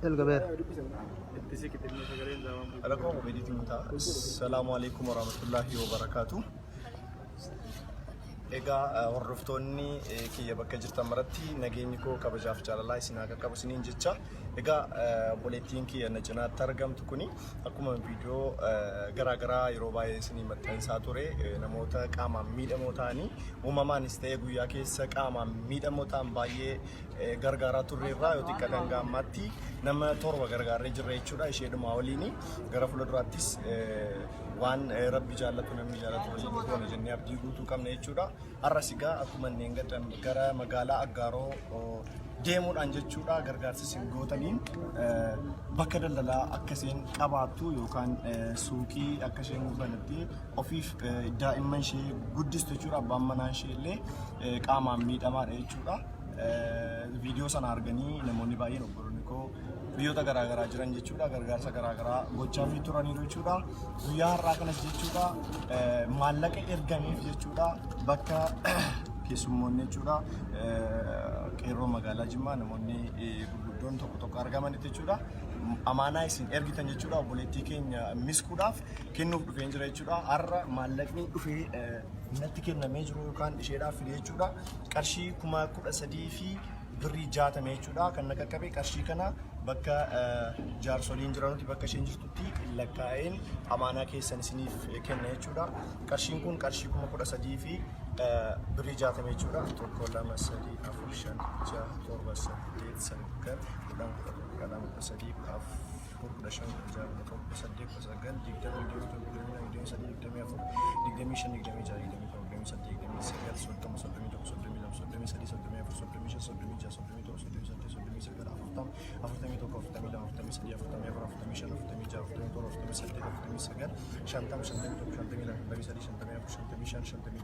Jalqabeera. Rakkoo obeediitiin guutaa. Salaamu alaikum warahmatullahi wabarakaatu. Egaa hordoftoonni kiyya bakka jirtan maratti nageenyi koo kabajaaf jaalalaa isin haa qaqqabu isiniin jecha. Egaa obboleettiin kiyya na cinaatti argamtu kuni akkuma viidiyoo garaa garaa yeroo baay'ee isinii maxxansaa ture namoota qaamaan miidhamoo ta'anii uumamaanis ta'ee guyyaa keessa qaamaan miidhamoo ta'an baay'ee gargaaraa turre irraa yoo xiqqaate hanga ammaatti nama 7 gargaarree jirra jechuudha isheedhumaa waliin gara fuula duraattis waan rabbi jaallatu namni jaallatu waliin goona jennee abdii guutuu qabna jechuudha. Har'as egaa akkuma inneen gaddan gara magaalaa Aggaaroo deemuudhaan jechuudha gargaarsa isin gootaniin bakka daldalaa akka isheen qabaattu yookaan suuqii akka isheen banattee ofiif daa'imman ishee guddistu jechuudha abbaan manaa ishee illee qaamaan miidhamaadha jechuudha. Viidiyoo sana arganii namoonni baay'een obboloonni koo biyyoota garaagaraa jiran jechuudha gargaarsa garaagaraa gochaafii turaniiru jechuudha. Guyyaa har'aa kanas jechuudha maallaqa ergameef jechuudha bakka keessummoonni jechuudha qeerroo magaalaa Jimmaa namoonni gurguddoon tokko tokko argamanitti jechuudha. Amaanaa isin ergitan jechuudha obboleettii keenya miskuudhaaf kennuuf dhufeen jira jechuudha. Har'a maallaqni dhufee natti kennamee jiru yookaan isheedhaaf fide jechuudha. Qarshii 13,000 fi birrii 60 jechuudha kan na qaqqabe qarshii kana bakka jaarsoliin jiranutti bakka isheen jirtutti lakkaa'een amaanaa keessan isiniif kenna jechuudha. Qarshiin kun qarshii 13,000 fi birrii 60 jechuudha. 1 2 3 4 5 6 7 8 9 10 11 12 13 14 15 16 17 18 19 20 21 22 23 24 25 26 27 28 29 30 31 32 33 34 35 36 37 38 39 40 41 42 43 44 45 46 47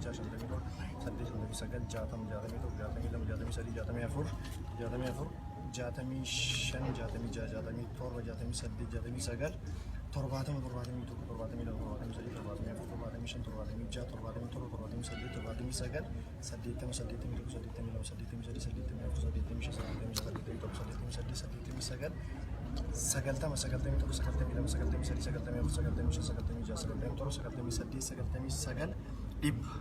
48 49 50 51 52 53 54 55 56 57 88 89 60 61 62 63 64 64 65 66 67 68 69 70 71 72 73 74 75 76 77 78 79 80 81 82 83 84 85 86 87 89 90 91 92 93 94 95 96 97 98 99 dhibba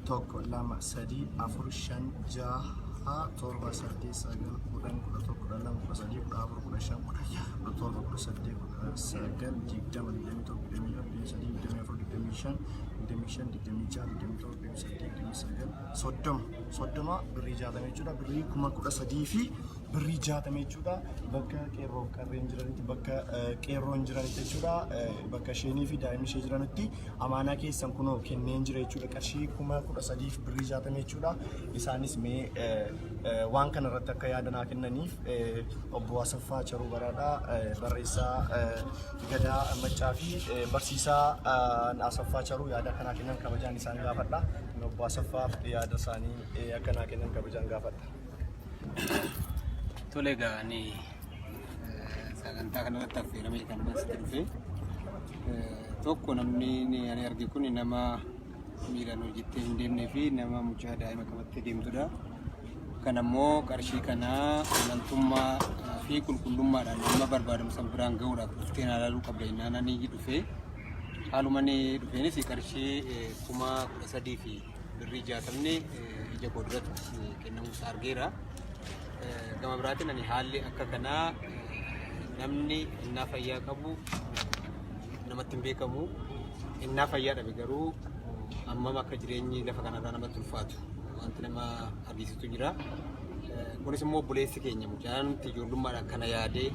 1 2 3 4 5 6 7 8 9 10 11 12 13 14 15 16 17 18 19 20 21 22 23 24 25 25 26 27 28 29 30 30 birrii 60 jechuudha. Birrii 13,000 fi birrii 60 jechuudha. Bakka qeerroof qarreen jiranitti bakka qeerroon jiranitti jechuudha. Bakka isheenii fi daa'imni ishee jiranitti amaanaa keessan kunoo kenneen jira jechuudha. Qarshii 13,000 fi birrii 60 jechuudha. Isaanis mee waan kana irratti akka yaada naa kennaniif obbo Asaffaa Charuu Baraadhaa barreessaa Gadaa Maccaa fi barsiisaa Asaffaa Charuu yaada akka naa kennan kabajaan isaan gaafadha. Obbo Asaffaaf yaada isaanii akka naa kennan kabajaan gaafadha. Tole egaa ani sagantaa kanarratti affeeramee kan asitti dhufe. Tokko namni ani arge kun nama miilaan hojjettee hin deemnee fi nama mucaa daa'ima qabattee deemtudha. Kan ammoo qarshii kana amantummaa fi qulqullummaadhaan nama barbaadamu san biraan gahuudhaaf dhuftee na ilaaluu qabda jennaan ani dhufe. Haaluma ani dhufeenis qarshii 13,000 fi birrii 60 ija koo duratti kennamuu isaa argeera. Gama biraatiin ani haalli akka kanaa namni innaa fayyaa qabu namatti hin beekamu. Innaa fayyaa dhabe garuu hammam akka jireenyi lafa kanarraa namatti ulfaatu wanti nama argisiisu jira. Kunis immoo obboleessi keenya mucaan ijoollummaadhaan kana yaadee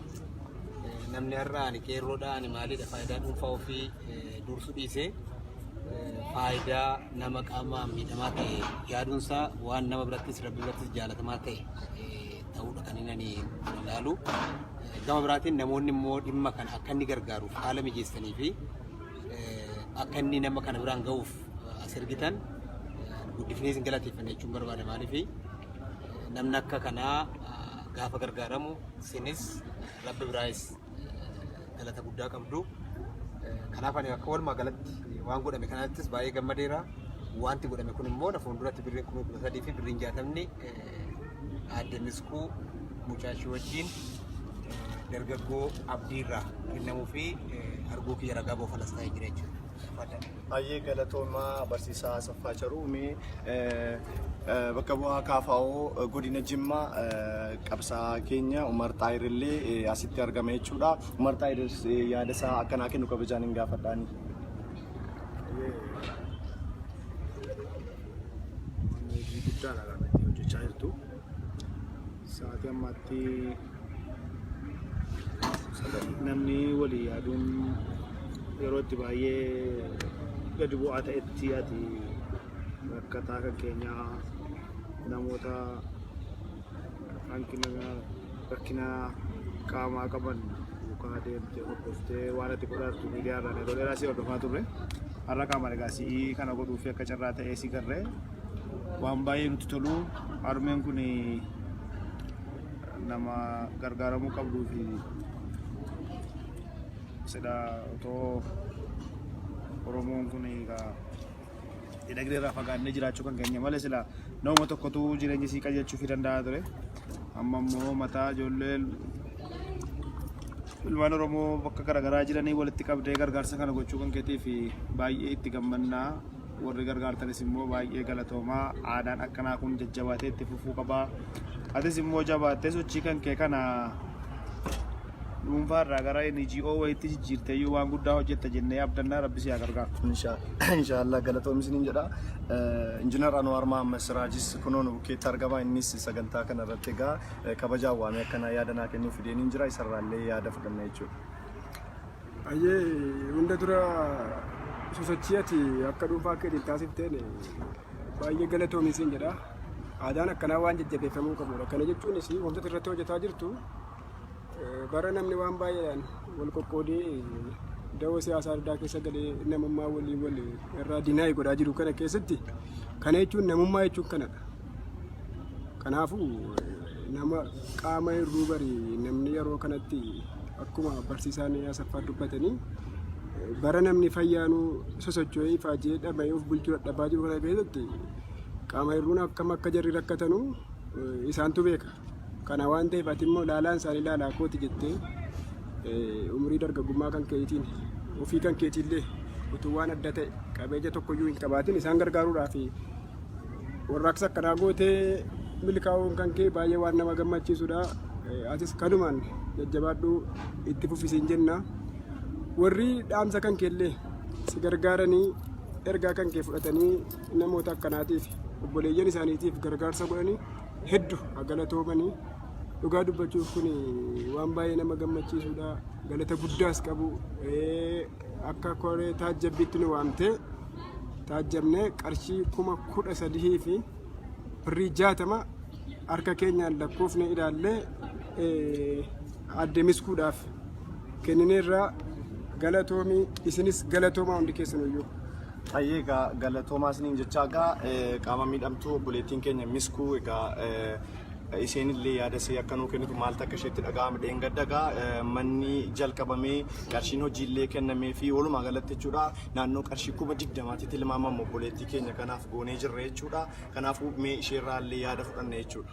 namni har'a ani qeerroodha ani maalidha faayidaa dhuunfaa ofii dursuu dhiisee faayidaa nama qaama miidhamaa ta'e yaaduunsaa waan nama birattis rabbi birattis jaalatamaa ta'e ta'uudha kan inni ani ilaalu. Gama biraatiin namoonni immoo dhimma kana akka inni gargaaruuf haala mijeessanii fi akka inni nama kana biraan ga'uuf as ergitan guddifnee isin galateeffanna jechuun barbaada maaliif namni akka kanaa gaafa gargaaramu isinis rabbi biraayis galata guddaa qabdu. Kanaaf ani akka walumaa galatti waan godhame kanattis baay'ee gammadeera. Wanti godhame kun immoo na fuulduratti birriin 13,000 fi birriin 60 aadde Miskuu mucaa ishee wajjin Dargaggoo Abdiirraa kennamuu fi arguu kiyya ragaa ba'uuf alas taa'ee jira jechuudha. Baay'ee galatoomaa barsiisaa Asaffaa Charuu mee bakka bu'aa KFO godina Jimmaa qabsaa keenya Umar Xaahir illee asitti argama jechuudha. Umar Xaahir yaada isaa akkanaa kennu kabajaan hin gaafadhaani. Hojii guddaadha kan itti hojjechaa jirtu. Sa'aatii ammaatti namni walii yaaduun yeroo itti baay'ee gadi bu'aa ta'etti ati rakkataa kan keenyaa namoota hanqina rakkina qaamaa qaban duukaa deemtee hordoftee waan ati godhaa jirtu miidiyaa irraan yeroo dheeraa si hordofaa turre. Har'a qaama egaa si'ii kana godhuu fi akka carraa ta'ee si garree waan baay'ee nutti tolu. Harmeen kun nama gargaaramuu qabduu fi sidha otoo Oromoon kun egaa dinagdee irraa fagaannee jiraachuu kan keenya malee sila nama tokkotu jireenya isii qajeelchuu fi danda'a ture. Amma immoo mataa ijoollee ilmaan Oromoo bakka garaagaraa jiranii walitti qabdee gargaarsa kana gochuu kan keetii fi baay'ee itti gammannaa. Warri gargaartanis immoo baay'ee galatoomaa. Aadaan akkanaa kun jajjabaatee itti fufuu qabaa. Atis immoo jabaattee sochii kan kee kana dhuunfaa irraa gara NGO wayiitti jijjiirtee iyyuu waan guddaa hojjetta jennee abdannaa. Rabbi si haa gargaaru. Inshaallah, galatoom isiniin jedha. Injiinar Anwaar Mahammad Siraajis kunoo nu bukkeetti argama. Innis sagantaa kana irratti egaa kabajaan waamee akkanaa yaada naa kennuu fideen jira. Isarraallee yaada fudhanna jechuudha. Ayyee, hunda dura sosochii ati akka dhuunfaa keetiin taasifteen baay'ee galatoomi siin jedha. Aadaan akkanaa waan jajjabeeffamuu qabudha. Kana jechuunis wantoota irratti hojjetaa jirtu bara namni waan baay'eedhaan wal qoqqoodee dawoo siyaasaa addaa keessa galee namummaa walii wal irraa dinaay godhaa jiru kana keessatti kana jechuun namummaa jechuun kanadha. Kanaafuu nama qaama hir'uu bari namni yeroo kanatti akkuma barsiisaan Asaffaa dubbatanii bara namni fayyaanuu sosocho'ee ifaajee dhama'ee of bulchuu dadhabaa jiru kana keessatti qaama hir'uun akkam akka jarri rakkatanuu isaantu beeka. Kana waan ta'eef ati immoo laalaan isaanii laalaa kooti jettee umurii dargaggummaa kan keetiin ofii kan keetiillee utuu waan adda ta'e qabeenya tokkoyyuu hin qabaatin isaan gargaaruudhaaf warraaqsa akkanaa gootee milkaa'uun kan kee baay'ee waan nama gammachiisudha. Atis kanumaan jajjabaadhu, itti fufisiin jenna. Warri dhaamsa kan keellee si gargaaranii ergaa kan kee fudhatanii namoota akkanaatiif obboleeyyan isaaniitiif gargaarsa godhanii hedduu galatoomanii. Dhugaa dubbachuuf kun waan baay'ee nama gammachiisudha. Galata guddaas qabu. Akka koree taajjabbiitti nu waamtee taajjabnee qarshii 13,060 harka keenyaan lakkoofne ilaallee adde Miskuudhaaf kennineerraa. Galatoomii, isinis galatoomaa hundi keessanuyyuu. Hayyee, egaa galatoomaa isiniin jechaa, egaa qaama miidhamtuu obboleettiin keenya Miskuu egaa isheen illee yaada ishee akka nuu kennitu maaltu akka isheetti dhaga'ame. Dheengadda egaa manni jalqabamee qarshiin hojiillee kennamee fi walumaa galatti jechuudha naannoo qarshii 20,000tti tilmaamamu obboleettii keenya kanaaf goonee jirra jechuudha. Kanaafuu mee isheerraa illee yaada fudhanna jechuudha.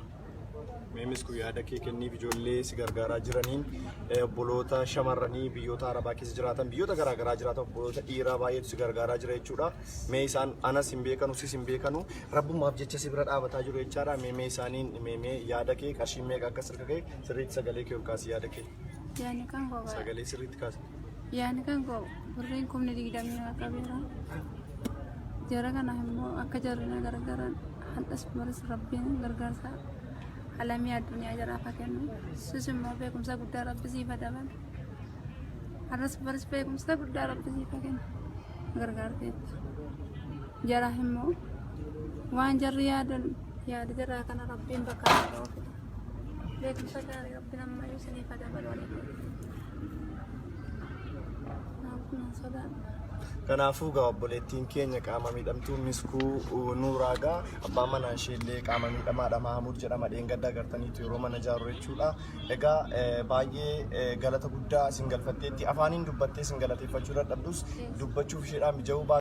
Mee Miskuu, yaada kee kenniif ijoollee si gargaaraa jiraniin, obboloota shamarranii biyyoota Arabaa keessa jiraatan, biyyoota garaagaraa jiraatan, obboloota dhiiraa baay'eetu si gargaaraa jira jechuudha. Mee isaan anas hin beekanu, sis hin beekanu, rabbummaaf jecha si bira dhaabataa jiru jechaadha. Mee mee isaaniin mee mee yaada kee, qarshiin meeqa akka sirka kee, sirriitti sagalee kee ol kaasi, yaada kee. Yaadni kan koo Sagalee sirriitti kaasi. Yaadni kan koo birriin 20,000 na qabeera. Jara kanaaf immoo akka jarri na gargaaran hadhas baris rabbiin gargaarsa alamii addunyaa jaraaf haa kennu. Sis immoo beekumsa guddaa rabbi siif haa dabalu. Har'as baris beekumsa guddaa rabbi siif haa kennu. Gargaarteetta. Jaraaf immoo waan jarri yaadan yaada jaraa kana rabbiin bakka haa ga'u. Beekumsa gaarii rabbiin ammayyuu isiniif haa dabalu. Naaf nan sodaadha. Kanaafuu egaa obboleettiin keenya qaama miidhamtuu Miskuu Nuuraa egaa abbaan manaa ishee illee qaama miidhamaadha, Mahamud jedhama, dheengadda agartaniitu yeroo mana ijaaru jechuudha. Egaa baay'ee galata guddaa isin galfatteetti, afaaniin dubbattee isin galateeffachuu dadhabdus, dubbachuuf isheedhaan mija'uu baatu.